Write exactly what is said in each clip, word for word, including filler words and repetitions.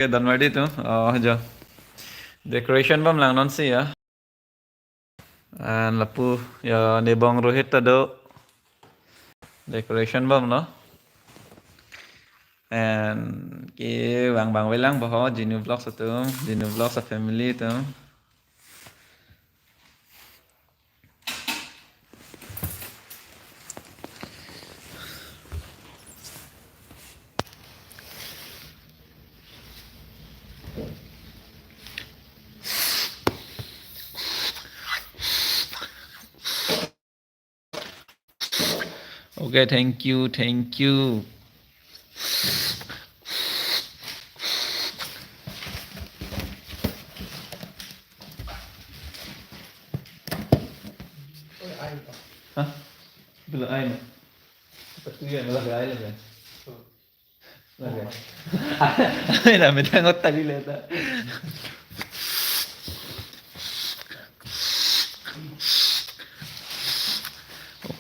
Oke, don marli atum. Oh, jo. Decoration bomlang non si ya. And lapu ya, Nibong Rohit ta do. Decoration bomlo. And ke bang bang avelang boho, Genu Vlogs atum, Genu Vlogs a family atum. Okay, thank you, thank you. Hah? Belum ai, no? Betul ya, belum ai lagi. Lagi. Ai, na, metang otak di leta.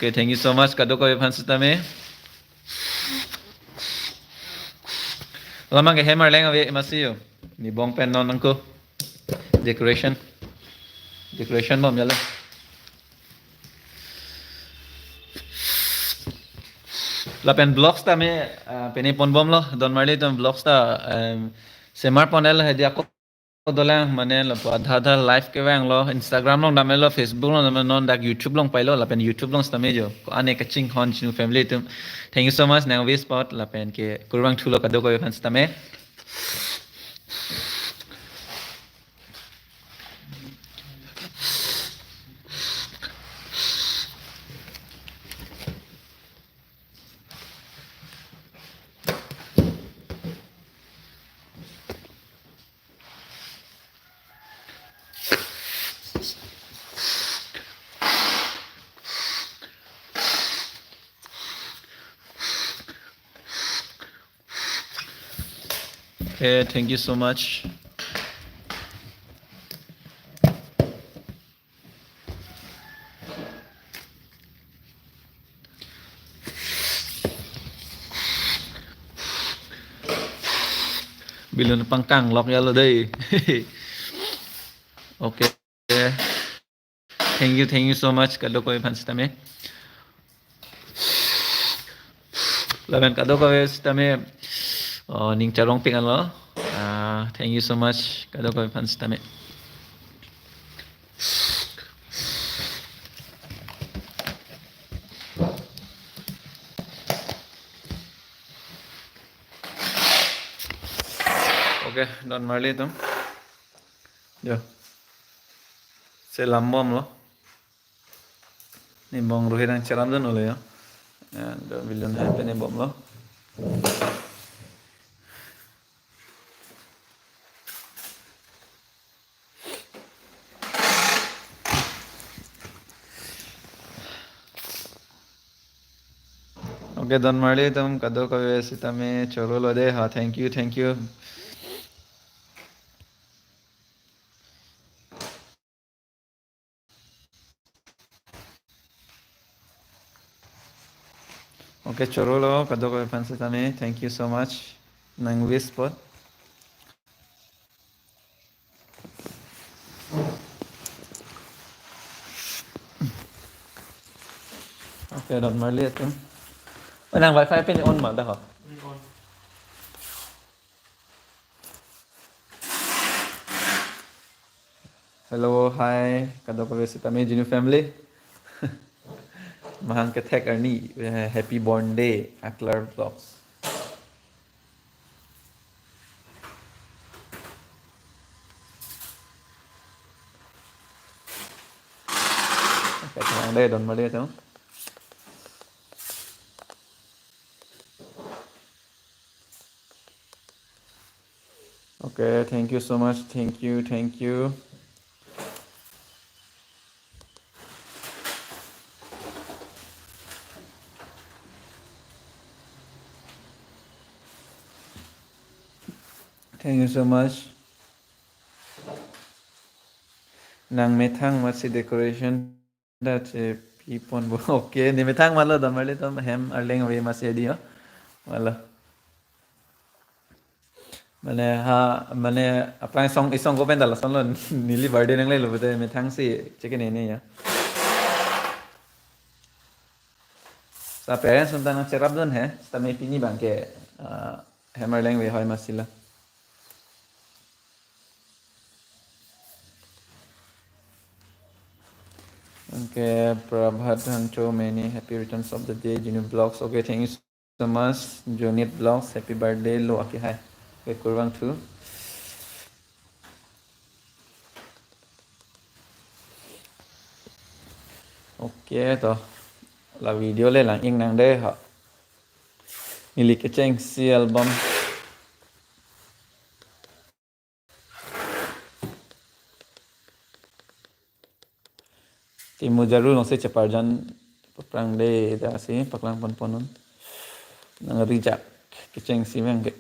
Okay, thank you so much kadokave aphan sitame. Lamang ke hem arleng ave masi yo. Nibong pen non nangko. Decoration. Decoration bom ya lo. Lapen vlogs ta me, ah, pene pon bomlo, don marli atum, vlogs ta, em, semar pon el hedi ako dolang, mane lapu adha adha live kevanglo, Instagram along damlo, Facebook along damlo, non dak YouTube along pailo, lapen YouTube along sitame jo. Ko-an ke kachinghon Genu family atum. Thank you so much, nang vis pot, lapen ke kurvangthulo kadokave aphan sitame. Okay, thank you so much. Balloon pangkang lok ya lo dei. Okay. Thank you, thank you so much kadokave aphan sitame. Lapen kadokave sitame, oh, ning charong pik anlo. Ah, thank you so much kadokave aphan sitame. Okay, don marli atum. Jo. Selam bomlo. Nibong Rohit nang cheram dun ole yo. And, uh, balloon hai pene bomlo. Okay, don marli atum kadokave sitame chorolo dei ha. Thank you, thank you. Okay, chorolo kadokave aphan sitame. Thank you so much. Nang vis pot. Okay, don marli atum. Oh, nang wifi pene on ma dah ho? Hello, hi, kadokave sitame Genu family. Mahang kethek arni, eh, happy born day, Aklar Vlogs. Okay, thank you, don marli atum. Okay, thank you so much. Thank you, thank you. Thank you so much. Nang methang masi decoration ta chepi ponpo. Okay, ne methang malo, don marli atum, hem arleng ave masi dei yo. Malo. Mane ha, mane aphrang song, isong ko pen ta lasonlo, neli birthday nanglelo pute methang si chekene ne ya. Sa parents unta nangcherapdun he, sitame pini abangke, ah, hammer lengve hoi masila. Okay, Prabhat Hangcho, many happy returns of the day, Juni Vlogs. Okay, thank you so much, Junit Vlogs. Happy birthday, lo aki hai. Okay, kurvangthu. Okay, to. La video le lang-ik nang de ha. Neli kechengsi album. Ti Mojarul nose cheparjan aphrang de ta si paklang ponpon non. Nang reject kechengsi abangke.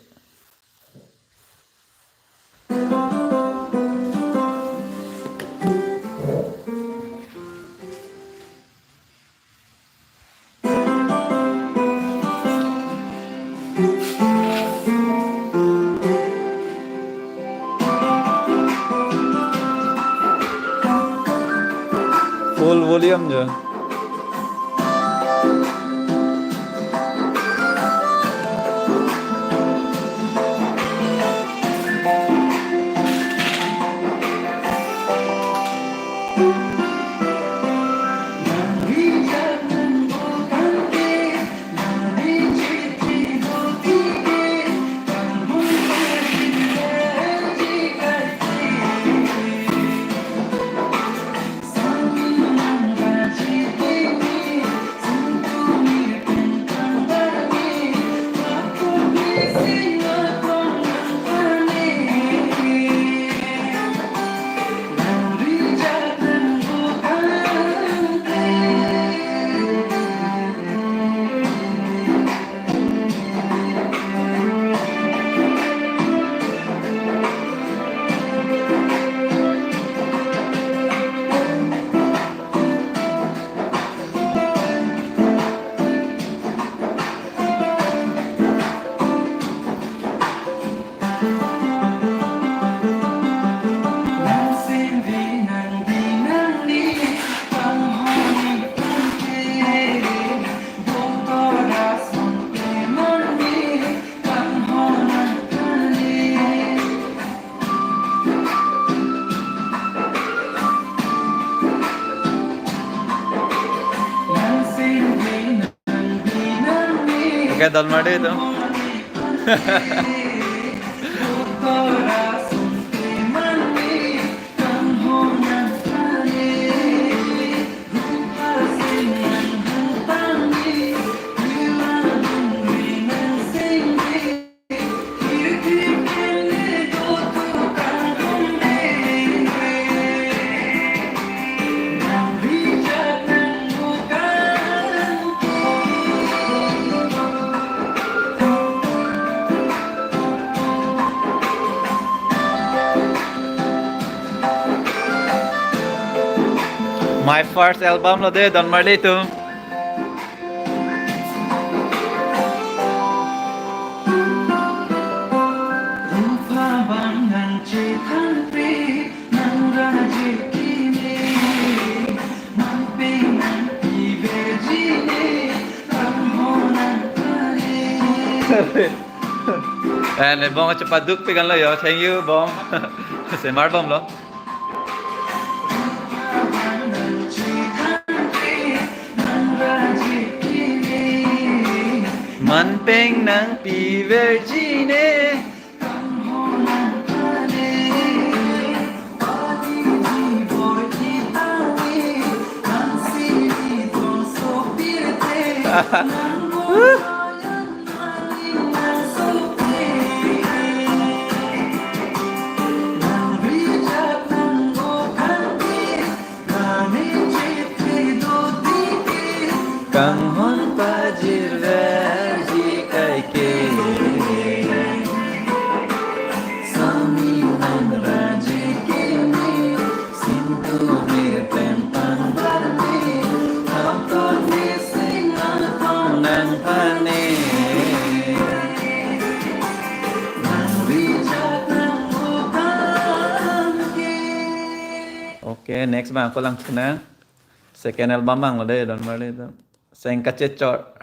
Full volume jo. Okay, dal made to. My first album lo de, Don Marley atum. Eh, ne bong chepaduk pegan lo yo. Thank you, bong. Semar bom lo. Man penang pi virgin e. Kanghon pajirverji kaike. Sami nang raji kini, sintu mir pen pangbarni, apto ni singa tong Okay, next abang ako lang china. Second album abang lo dei, don marli to. Seng kachechor.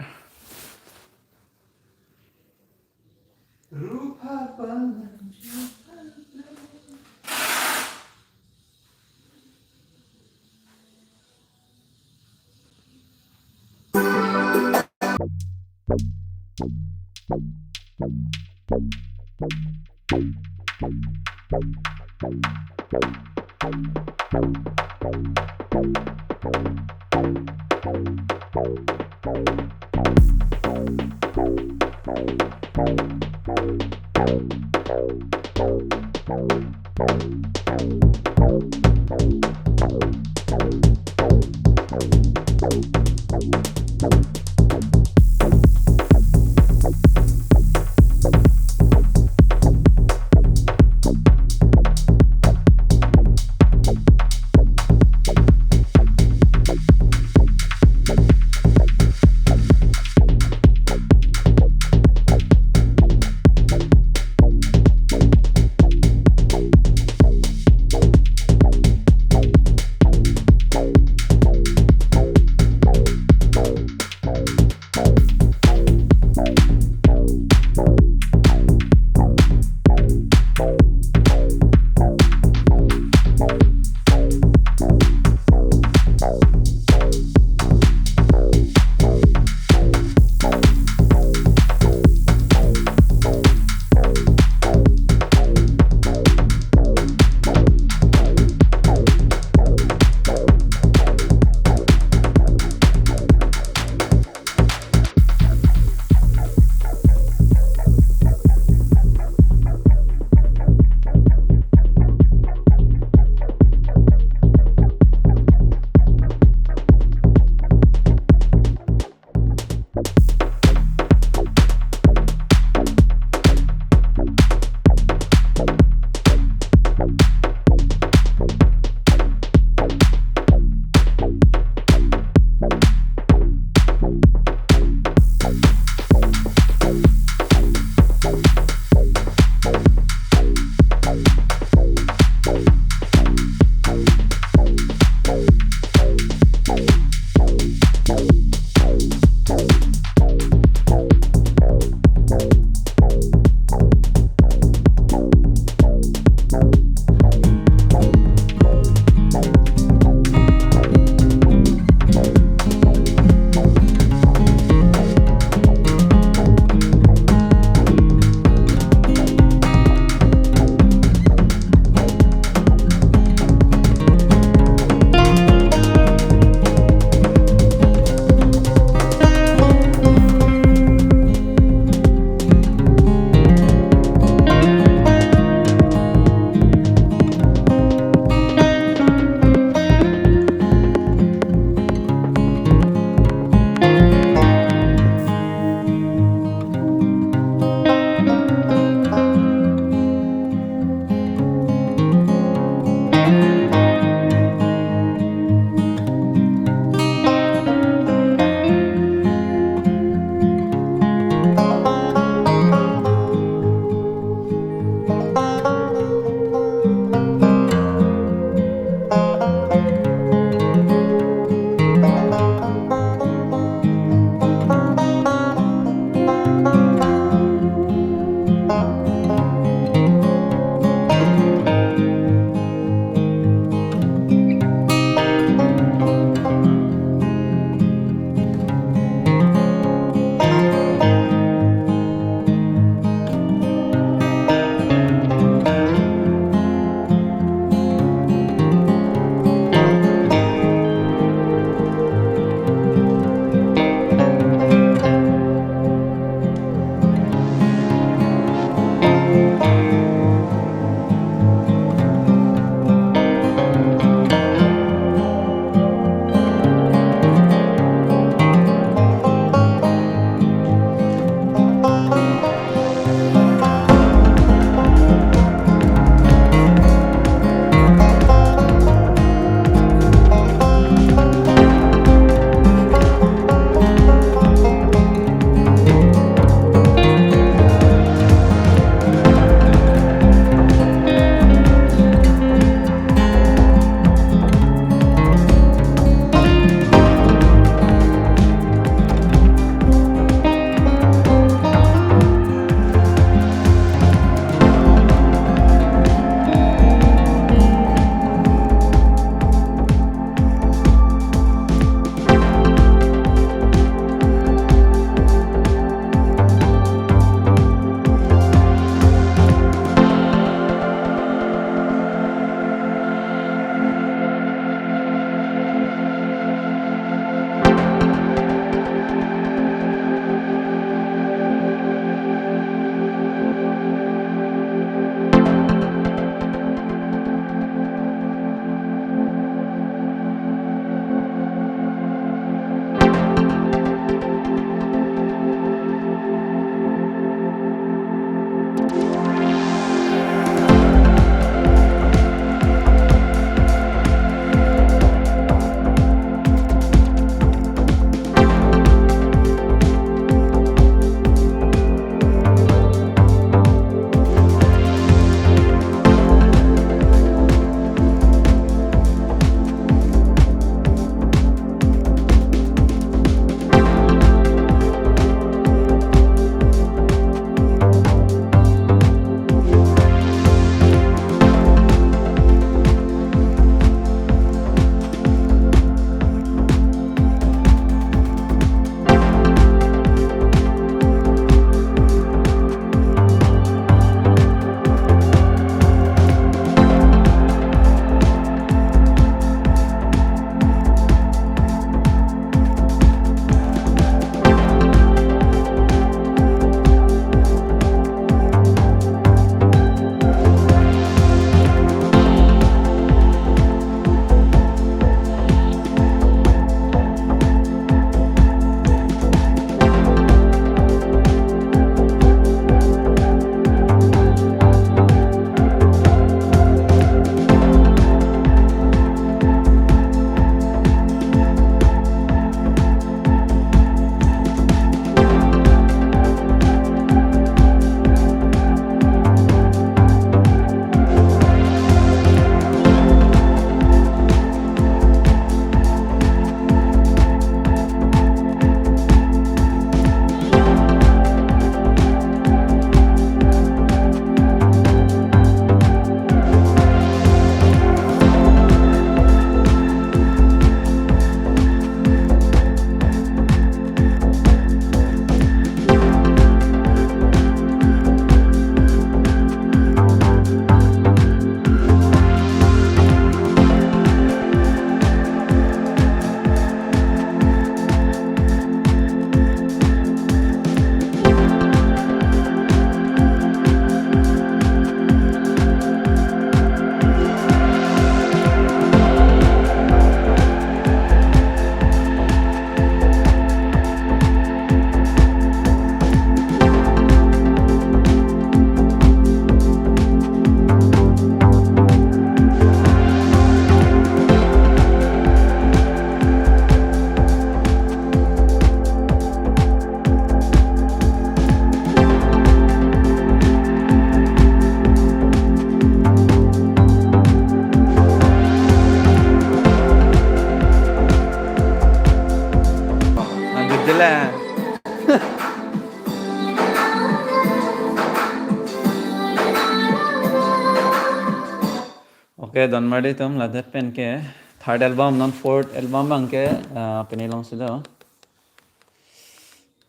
Okay, don marli atum, ladak pen ke third album, non fourth album abang ke, ah, pini longsi do.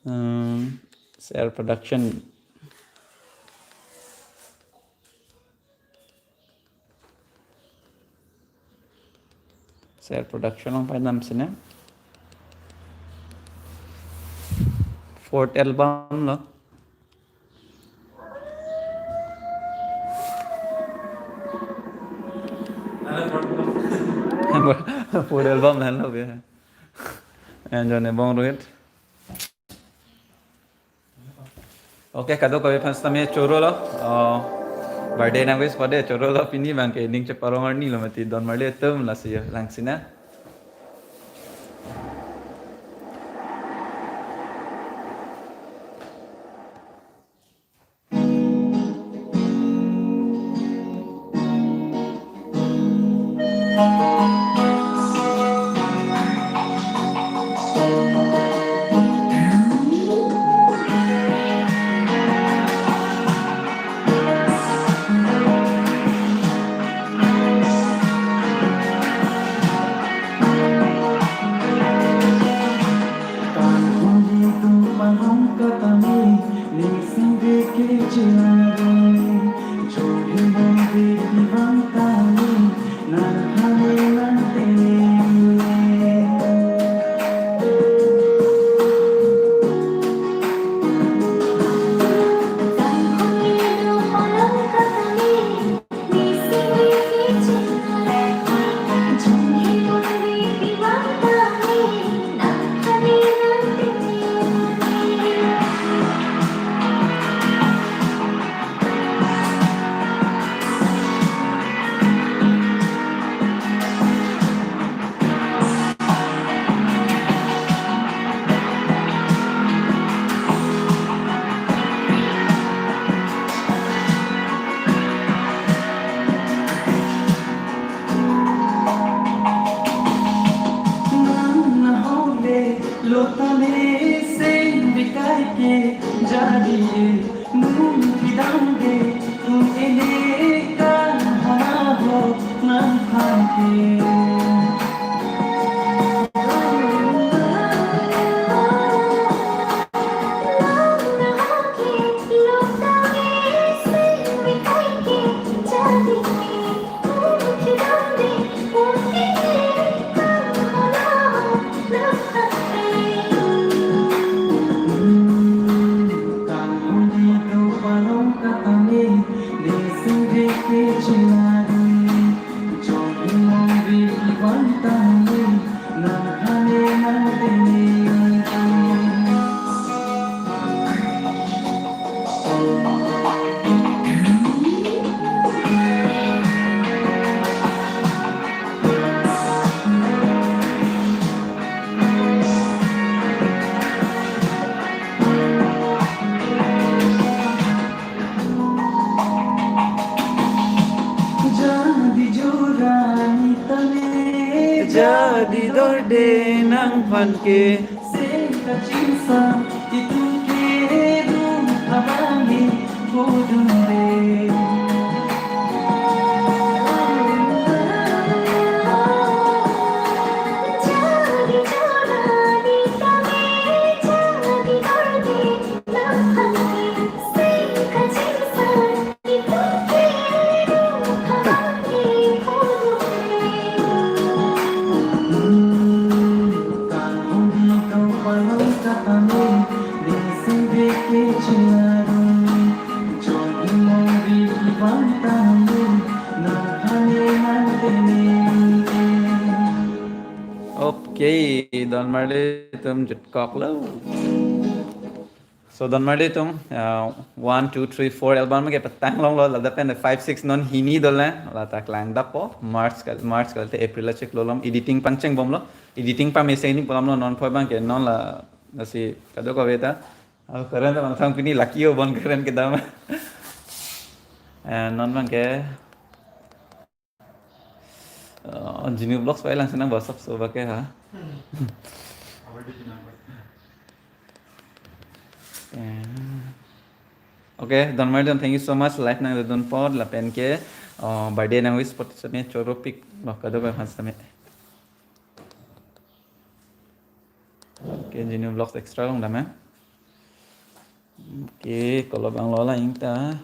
Um, Ser Production. Ser Production along pajam sini. Fourth album lo. Fourth album lo, ya. Enjoy ne bong Rohit. Okay, kadokave aphan sitame choro lo. Oh, birthday nang wish pade choro lo, pini abang ke ning cheparong arni lo mati, don marli atum, lasi lang sini. Jadi jorani tame, jadi dorde nangphan ke. Okay, don marli atum, jutkoklo. So don marli atum, uh, one, two, three, four album ke patang longlo, ladak pen five, six non hini dole, lata klang dapo, March kal-, March kalte April achiklo lom, editing pangcheng bomlo, editing pamesen ni bomlo, non phoi abang ke non la, lasi kadokave ta. Ah, keren ta bang thang pini lucky o bon keren kedam. Eh, non abang ke, uh, Genu Vlogs pai lang sinang WhatsApp so abang ke ha. Eh, okay, don marli atum, thank you so much. Live nangdodun apot lapen ke, Oh, birthday nang wish pon tame choropik lo kadokave aphan tame. Okay, Genu Vlogs Extra along dam, eh. Okay, kolo abang lo la ingta.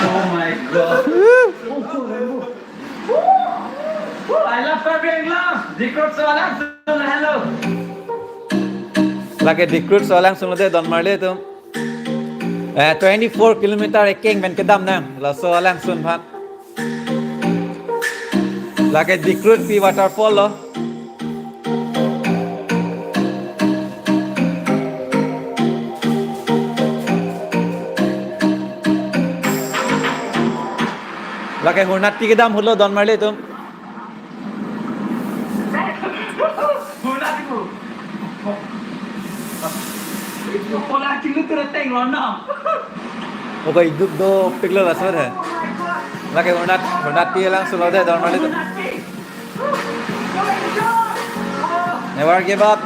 Oh my God. I love Karbi Anglong. Dikrotsov alam, hello. Lake Dikrotsov alam sung lo de don marli atum. Eh, twenty-four kilometer ekeng pen kedam nang. Laso alam sung aphan. Lake Dikrut Pi waterfall lo. Lake Hurnat Pi kedam ahut lo don marli atum. Hurnat Pi. Pola kilu tu reteng lo na. Okay, duk dopik lo laso de. Lake Hurnat, Hurnat Pi alam sung lo de don marli atum. Never give up.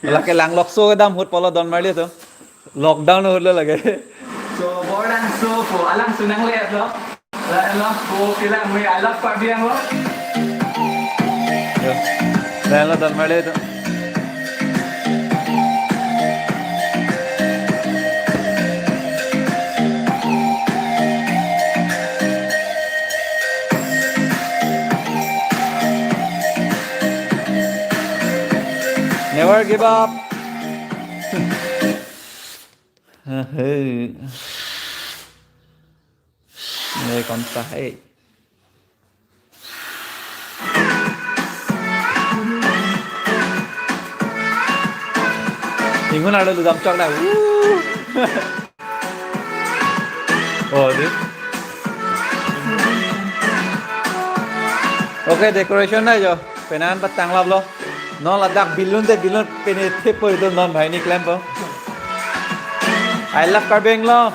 Lake Langlokso kedam ahut pulo don marli atum. Lockdown ahut lo lake. So, Borlangso pu alam sung nangle lo. La lo, ko kelang me, I love Karbi Anglong. Yo. La lo don marli atum. Never give up. Hey. ये कौन सा है? Ingun arlo ludam chok na. Oh, di. Okay, decoration na jo. Penang patang lap lo. Non ladak balloon de balloon pene thepo itu non bhai ni klempo. I love Karbi Anglong.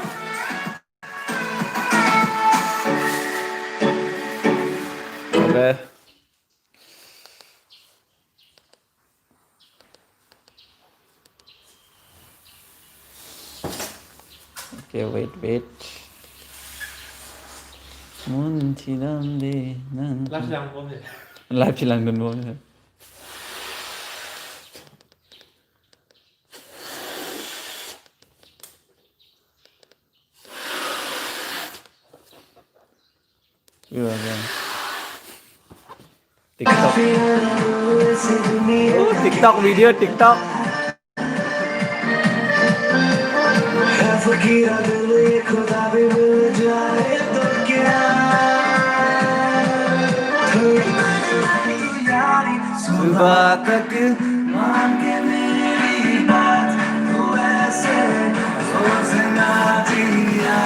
Okay. Okay, wait, wait. Mun chidam de nan. Live lang bom ya. Live chilang dun bom ya. Iya, iya. TikTok. Oh, TikTok video, TikTok. सुबह तक मान के मेरी बात, तू ऐसे सोचना जिया,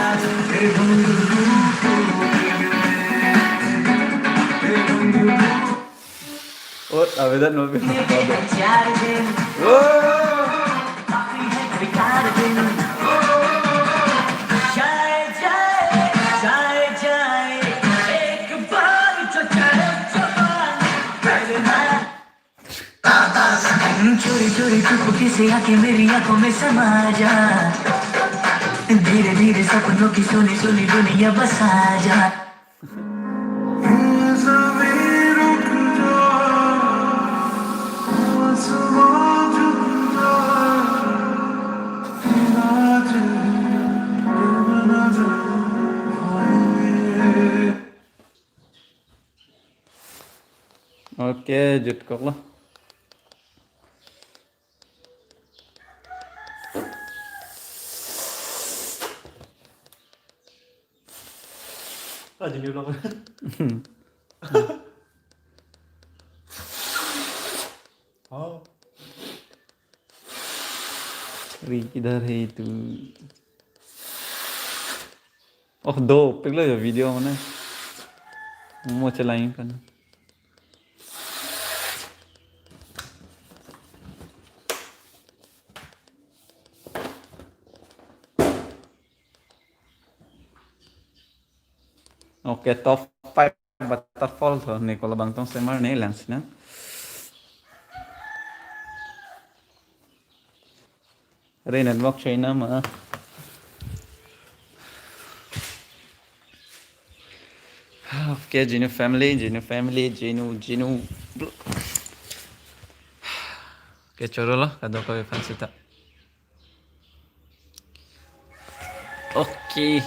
ए गुंगुरु, ए गुंगुरु। Oh, आवेदन में भी। Oh! चोरी चोरी चुपके से आके मेरी आंखों में समा जा, धीरे धीरे सपनों की सोनी सोनी दुनिया बसा जा। Okay, jut kok lo. Ah, Genu Vlog. Oh. Tree kidhar hai tu? Oh, dopiklo jo video mane. Mo chelai kan. Okay, top five waterfall to ne ko labang tong semar ne lang sina. Re network China ma. Okay, Jinu family, Jinu family, Jinu, Jinu. Okay, choro lo, kadokave aphan sita. Okay.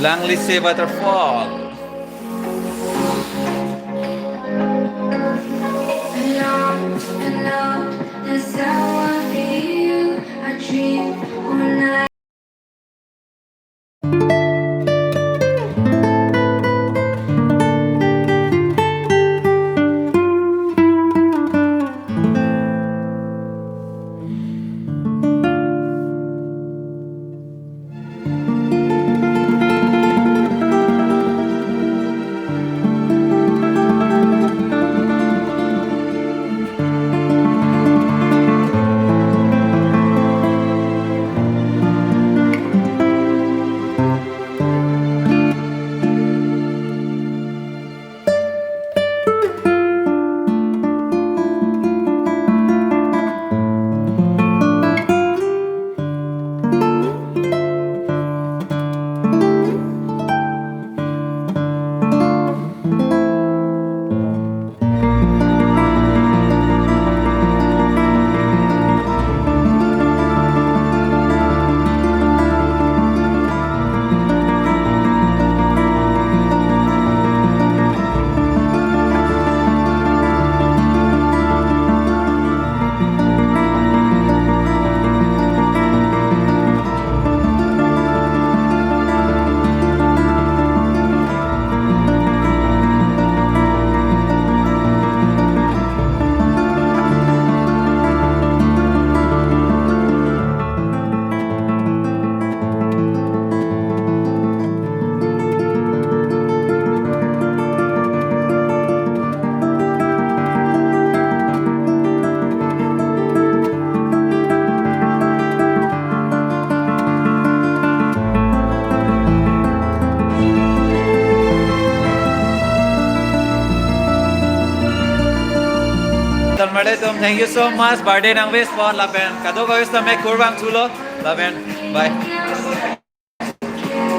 Langlise Waterfall. Thank you so much. Birthday nang wish pon lapen kadokave sita me kurvangthulo lapen bye.